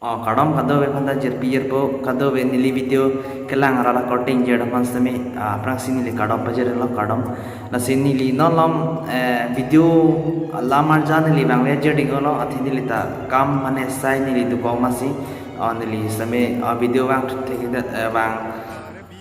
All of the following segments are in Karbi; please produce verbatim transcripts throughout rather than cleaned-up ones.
Oh, kardom kadokave aphanta, jirpi jirpo kadokave neli video kelang arat akorte ingjir atum aphan sitame, ah, aphrangsi neli kardom pajirlo, kardom. Lasi neli non along, eh, video lam arjan neli vangve ajir dinglo, athe neli ta kam mane sai neli dokok masi, ah, neli sitame, ah, video vang thekthedet, eh, vang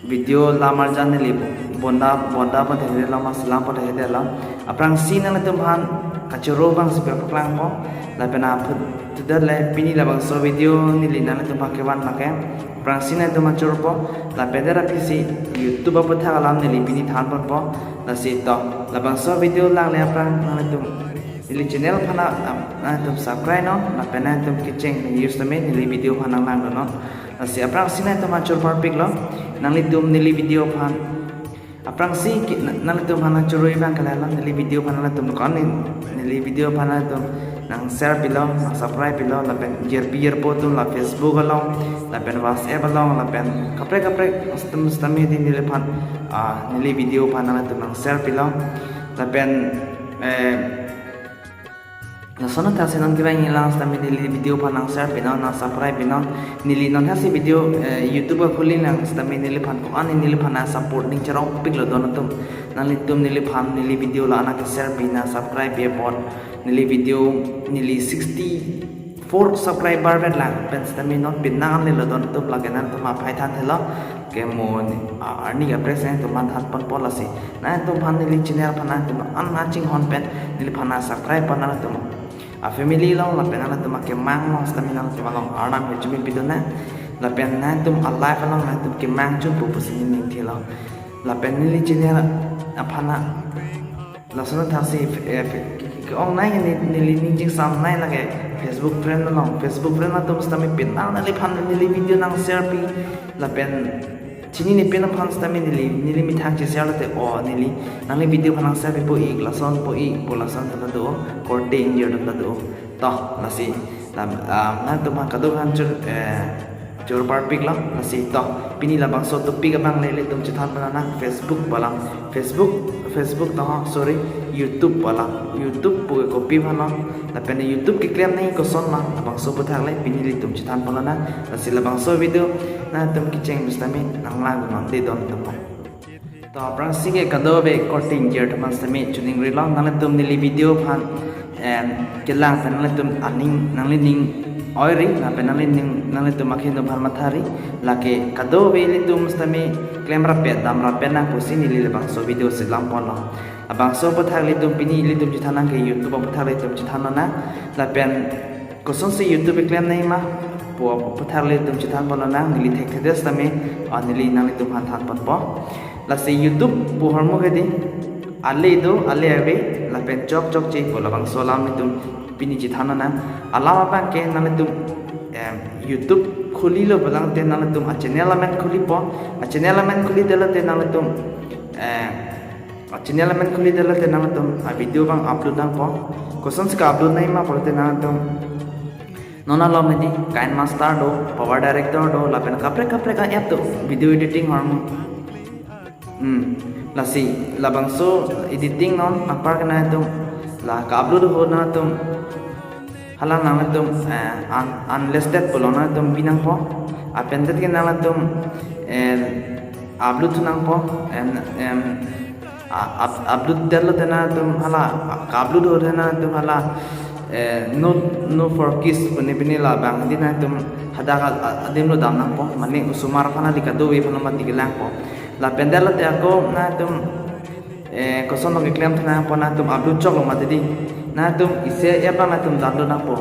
video lam arjan neli bonda, bonda pon thekthedetlo, masi lam pon thekthedetlo. Aphrangsi nanglitum aphan kachoro abangsi paklangpo. Lapen aphuthak le pini labangso video neli nanglitum aphan kevan lake. Aphrangsi nanglitum aphan choropo. Lapen dak aphi si YouTube aputhak alam neli pini than ponpo. Lasi to, labangso video langle aphrang nanglitum neli channel aphan, ah, nanglitum subscribe non, lapen nanglitum kecheng news tame neli video aphan nanglang non. Lasi aphrangsi nanglitum aphan choro parpiklo, nanglitum neli video aphan. Aphrangsi ke, na-, nanglitum aphan nangchoro abang ke lalo, neli video aphan nanglitum kon ni, neli video aphan nanglitum nang share pilo, nang subscribe pilo, lapen jirpi jirpo atum la Facebook along, lapen WhatsApp along, lapen kaprek kaprek atum sitame di neliphan, ah, neli video aphan nanglitum nang share pilo, lapen, eh, lason athaksi non kevang nanglang sitame neli video aphan nang share pinon, nang subscribe pinon. Neli non athaksi video, eh, YouTube akhuli nang sitame neliphan ko-an neliphan nang support ning cherong piklo don atum. Nanglitum neliphan neli video la-an ke share pi, nang subscribe pi apot. Neli video neli sixty four subscriber vet lang pen sitame non pin nang anle lo don atum, lake nangtum aphai thanthelo. Ke mo, ah, arni kaprek si nangtum aphan than ponpo. Lasi nangtum aphan neli channel aphan nangtum an nangchinghon pen neliphan nang subscribe pon nangtum a family along lapen nangtum akemang along sitame nangtum along Arnam hejumi pidun nang. Lapen nangtum a life along nangtum kemang chunpo pusi neli thelo. Lapen neli channel aphan na lason athaksi, eh, ke-, ke-, ke-ong nai ne-, neli ning chingsam nai lake Facebook friend along. Facebook friend atum sitame pin nang neliphan neli video nang share pi. Lapen chinine pen aphan sitame neli, neli methang che share lote, oh, neli nangli video aphan nang share pipo ik, lason po ik, pu lason atum ta do, korte ingjir atum ta do. To, lasi, lam, ah, nangtum aphan kadokave aphan choro, eh, choro parpiklo, lasi to, pini labangso topic abang le ilitum chethan pon nang, Facebook pu alam, Facebook, Facebook to, sorry, YouTube pu alam, YouTube pu ke kopi aphanlo, lapen YouTube keklem nangji koson ma, labangso aputhak le pini ilitum chethan pon nang, lasi labangso video nangtum kecheng sitame nanglang non de don atum. To aphrangsi ke kadokave korte ingjir atum aphan sitame choningrilo, nanglitum neli video aphan, em, kelang pen nanglitum aning, nanglining oiri, lapen nanglining, nanglitum akeheno aphan mathari, lake kadokave ilitum sitame klem rapet, dam rapet nang pusi neli labangso video si lam ponlo. Labangso aputhak ilitum pini ilitum chethan nang ke YouTube aputhak ilitum chethan nang, lapen kosonsi YouTube keklem nangji ma pu aputhak le ilitum chethan pon nang, neli thekthedet sitame, ah, neli nanglitum aphan than ponpo. Lasi YouTube pu ahormu ke di, ale do, ale ave, lapen chok chokche pu labangso alam ilitum pini chethan nang. Alam abang ke nanglitum, em, YouTube khulilo pulang te nanglitum a channel amen khulipo, a channel amen khulidetlo te nanglitum, em, a channel amen khulidetlo te nanglitum a video abang upload nangpo. Kosonsi ka-upload nangji ma pulote nanglitum non along medi KineMaster do, PowerDirector do, lapen kaprek kaprek a-app do, video editing ahormu. Hmm, lasi labangso editing non apar ke nangtum la ka-upload ho nangtum hala nangtum, eh, un-, unlisted pulo nangtum pi nangpo. Lapen det ke nangtum, eh, upload thu nangpo, em, em, a-, up-, upload detlo te nangtum hala, ka-upload ho te nangtum hala, eh, no, no for kids pine pine labang di nangtum hadak a-, a-, adim lo dam nangpo, mane osomar aphan neli kadokave aphan mati kelangpo. Lapen detlo te ako nangtum, eh, koson lo keklem thu nangpo, nangtum upload choklo mati di. Nangtum isi app nangtum download nangpo.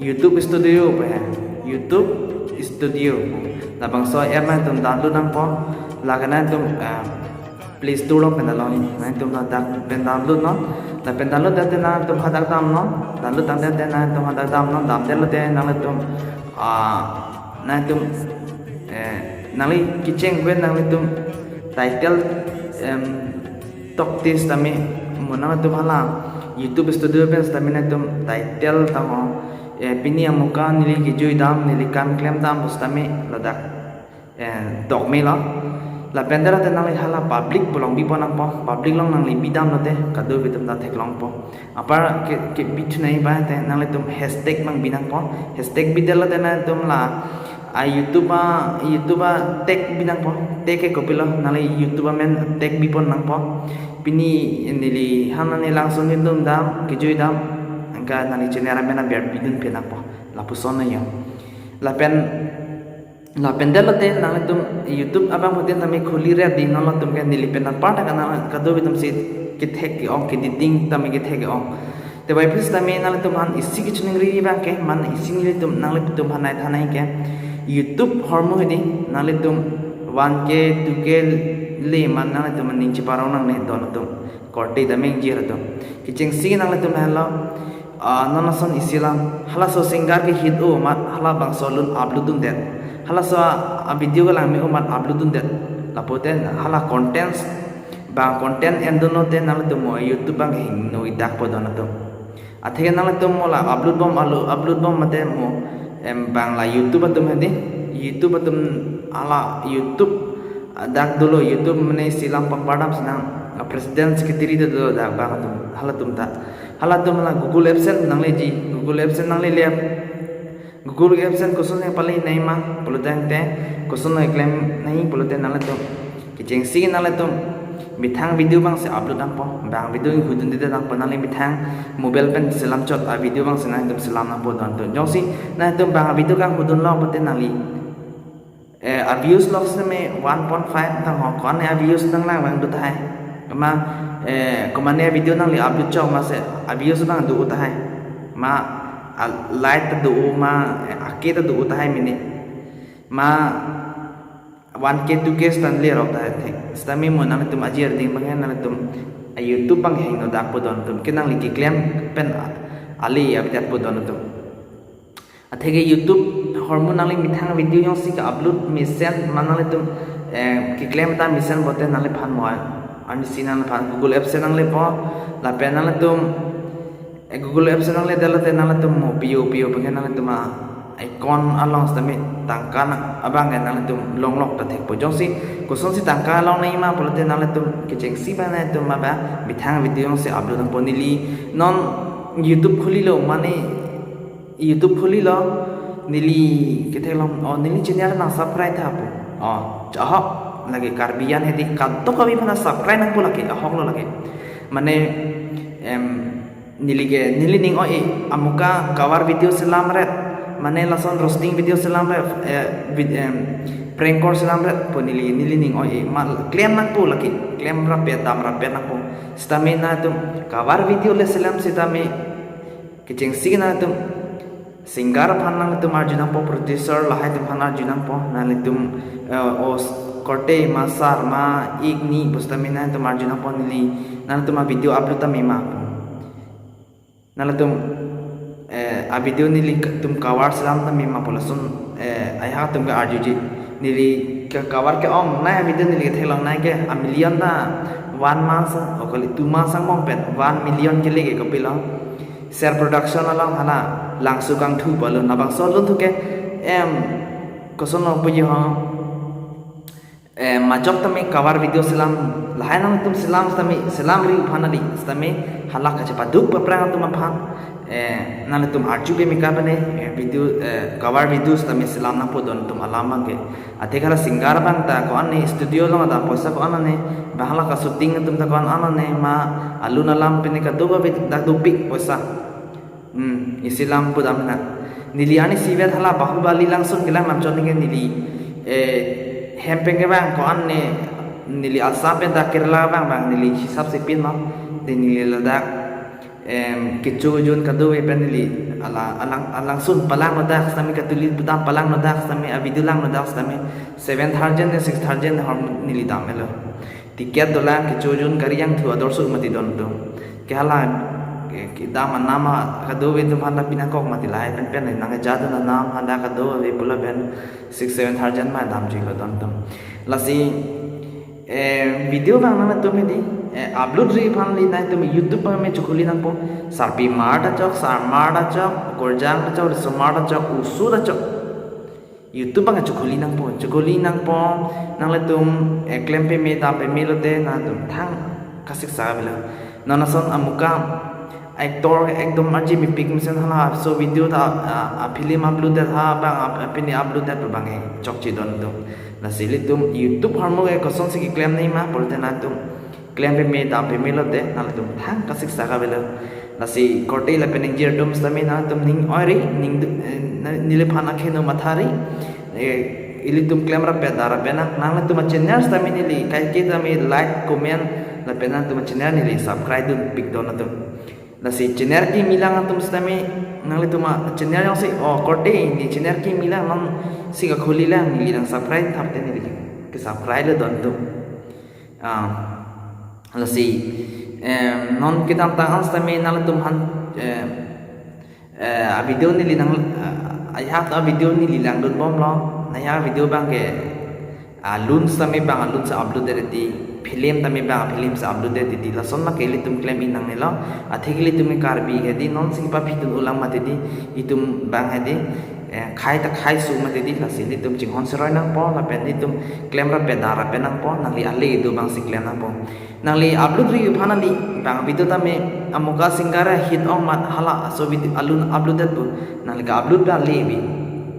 YouTube Studio pu he. YouTube Studio. Labangso app nangtum download nangpo. Lake nangtum, eh, Play Store along pen download. Nangtum ladak pen download non. Lapen download det te nangtum hadak dam non. Download tangdet te nangtum hadak dam non. Damdetlo te nangtum, ah, nangtum, eh, nangli kecheng pen nanglitum title, em, tokte sitame mo nangtum hala YouTube Studio pen sitame nangtum title tangho, eh, pini amuka neli kejui dam, neli kam klem dam pu sitame ladak, eh, dokmelo. Lapen dera te nangli hala public bolong bipon nangpo, public along nangli bidam lote kadokave atum ta theklongpo. Apar ke, ke bithunai ba te nanglitum hashtag abang binangpo. Hashtag bidelo te nangtum la a YouTube a, YouTube a tag binangpo. Tag ke kopilo, nangli YouTube amen tag bipon nangpo. Pini neli han nangli langsun atum dam, kejui dam, anke nangli channel amen aber bidun phe nangpo. Lapuson na yo. Lapen lapen delo te nanglitum YouTube abang pute tame khuli ret di, non latum ke neli pen apar ta kana kadokave atum si kethek ke-ong, kediting tame kethek ke-ong. Te bai pis tame nanglitum han isi kachiningri abang ke, man isi nelitum nanglitum hanai thanai ke YouTube hormu hedi, nanglitum one K, two K le man nanglitum ning cheparong nangne don atum. Korte tame ingjir atum. Kechengsi nanglitum helo, ah, non ason isi alam, halaso singer ke hit o amat halabangso alun upload dundet. Halaso a, a video kelang me o amat upload dundet. Lapu te hala contents, bang content endunlo te nanglitum mo YouTube abang hingno idakpo don atum. Atheke nanglitum mo la upload bom alu, upload bom mate mo, em, bang la YouTube atum hedi. YouTube atum hala YouTube, ah, dak dolo YouTube mane isi alam pangpardam sinang, ah, president secretary ta dolo dak bang atum, halatum ta. Halatum la Google AdSense nangleji, Google AdSense nanglele. Google AdSense koson he pali nai ma, pulote ante koson he klem nai pulote nanglitum. Kechengsi nanglitum methang video abang si upload nangpo, bang video ingkudun dede nangpo, nangli methang mobile pen selam chot a video abang si nangtum selam nangpo don atum. Jongsi nangtum bang video kangkudunlo pute nangli, eh, a views lok seme one point five tang ho, ko-an a views nanglang abang do tahai. Kema, eh, kemane video nangli upload chok ma se a views abang do tahai. Ma a like ta do ma, eh, a K ta do tahai mini. Ma one K, two K stand lerok tahai thek. Sitame mo nanglitum ajir ding abang nanglitum a YouTube abang hingno dakpo don atum. Ke nangli keklem pen a, ali update po don atum. Atheke YouTube hormu nangli methang video jongsi ke-upload mesen ma nanglitum, eh, keklem ta mesen pute nangliphan mo. Ani si nangliphan Google AdSense nanglepo, lapen nanglitum, eh, Google AdSense nangledelo te nanglitum mo pio pio pengen nanglitum a icon along sitame tangka nang abang ke nanglitum longlok ta thekpo. Jongsi kosonsi tangka longnai ma pulote nanglitum kechengsi abang nanglitum ma ba methang video jongsi upload nangpo. Neli non YouTube khulilo mane YouTube khulilo, neli ketheklong, oh, neli channel nang subscribe tha pu. Oh, ahok lake Karbi an hedi kadokave aphan subscribe nangpo lake, ahok lo lake. Mane, em, neli ke, neli ning oi, amuka cover video selam ret, mane lason roasting video selam ret, eh, vid-, em, prank call selam ret pu neli, neli ning oi, ma klem nangpo lake, klem rapet, dam rapet nangpo. Sitame nanglitum cover video le selam sitame, kechengsi nanglitum singer aphan nanglitum arju nangpo, producer lahai atum aphan arju nangpo, nanglitum, eh, os korte ma sar ma ik ni pusitame nanglitum arju nangpo neli, nanglitum a video upload tame ma pu. Nanglitum, eh, a video neli k-, tum cover selam tame ma pu lason, eh, aihak atum ke arjuji. Neli ke cover ke-ongnei a video neli ketheklongnei ke a million ta one month, oh, kali two months angbong pen one million kele ke kopilo. Ser Production along hala Langsu Kangthu pu alun, labangso alun thu ke, em, koson lo puji ho, eh, majok tame cover video selam, lahai nangtum selam sitame, selam ri aphan neli sitame hala kachepaduk paprang atum aphan, eh, nanglitum arju peme ka pene, eh, video, eh, cover video sitame selam nangpo don atum alam abang ke. Atheke hala singer abang ta ko-an ne studio along ta poisa ko-an ne, bang hala ka shooting atum ta ko-an an ne ma, alun alam pine kadokave dak dopik poisa. Hmm, isi alam pudam na. Neli ani isivet hala Bahubali Langsun kelang lam chot nike neli, eh, hem pen kevang ko-an ne, neli Assam pen dak Kerala vang vang neli hisap si pin ma. Te neli ladak, em, kecho jun kadokave pen neli ala, alang, alangsun palanglo dak sitame, katuli pudam palanglo dak sitame, a video langlo dak sitame, seven thousand ne six thousand ne hormu neli dam-elo. Ticket dolang, kecho jun, gari jangthu ador suk mati don atum. Ke hala, ke, kedam anam a kadokave atum aphan ta pinangkok mati, lahai pen pen nangkejadun anam aphan ta kadokave pulo pen six seven thousand ma damjuilo don atum. Lasi, eh, video abang nangtum hedi, eh, upload ri aphan neli nangtum YouTube abang me chekhuli nangpo, sarpimar ta chok, sarmar ta chok, korjang ta chok, risomar ta chok, oso ta chok. YouTube abang chekhuli nangpo, chekhuli nangpo, nanglitum, eh, klem peme dam peme lote nangtum thang kasiksak avelo. Non ason amuka actor ekdom arje mepik mesen hala so video ta, a, a film upload det ha bang a, a pini upload det abang ke chokche don atum. Lasi ilitum YouTube ahormu ke kosonsi keklem nangji ma pulote nangtum klem peme dam peme lote nangtum thang kasiksak avelo. Lasi korte lapen ingjir atum sitame nangtum ning oiri, ning du-, eh, na-, neliphan akheno mathari, eh, ilitum klem rapet dam rapet nang, nanglitum achannel sitame neli kaike tame like, comment, lapen nangtum achannel neli subscribe dun pik don atum. Lasi channel kimi lang atum sitame nanglitum achannel jongsi, oh, korte neli channel kimi lang, nonsi kakhuli lang, neli nang subscribe thapte neli kesubscribe le don atum. Ah, lasi, em, non kedamtang an sitame nanglitum aphan, em, eh, a video neli nang, eh, ajahak a video neli langdun bomlo, ajahak video abang ke, ah, lun sitame abang, ah, lun si upload det titi, film tame abang, ah, film si upload det titi, lason ma ke ilitum klem-i nangnelo, atheke ilitum ke Karbi ke di, nonsi paphidun ulang mati di, itum abang ke di, eh, khai ta khai su mati di, lasi ilitum chinghon seroi nangpo, lapen ilitum klem rapet dam rapet nangpo, nangli ale do abangsi klem nangpo. Nangli upload ri aphan nangli bang video tame amuka singer hit ong mat hala so video alun upload det pu, nangli ka-upload pen ale bi.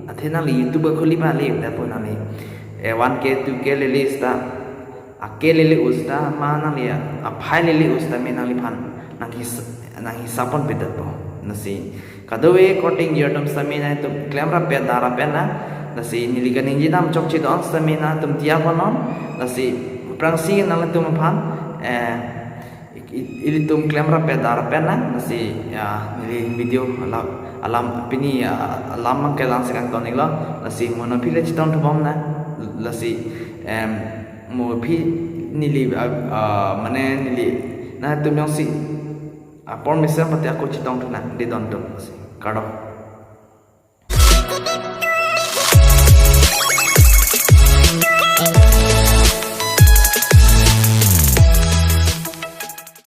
Athe nangli YouTube akhuli pen ale det pu nangli, eh, one K, two K lele sita, a K lele u sita, ma nangli aphai lele u sitame nangliphan nang his-, nang hisap ponpe det po. Lasi kadokave korte ingjir atum sitame nangtum klem rapet dam rapet nang. Lasi neli kaningje dam chokche don sitame nangtum diya konon. Lasi aphrangsi nanglitum aphan, eh, i-, i-, ilitum klem rapet dam rapet nang. Lasi, ya, neli video alam, alam pini, ya, alam abang ke la-an si kangton iklo. Lasi mo non aphi le chetong thu bom nang. Lasi, em, mo aphi neli, ah, ah, mane neli nangtum jongsi apor mesen pati ako chetong thu nang, dei don atum. Lasi kardom.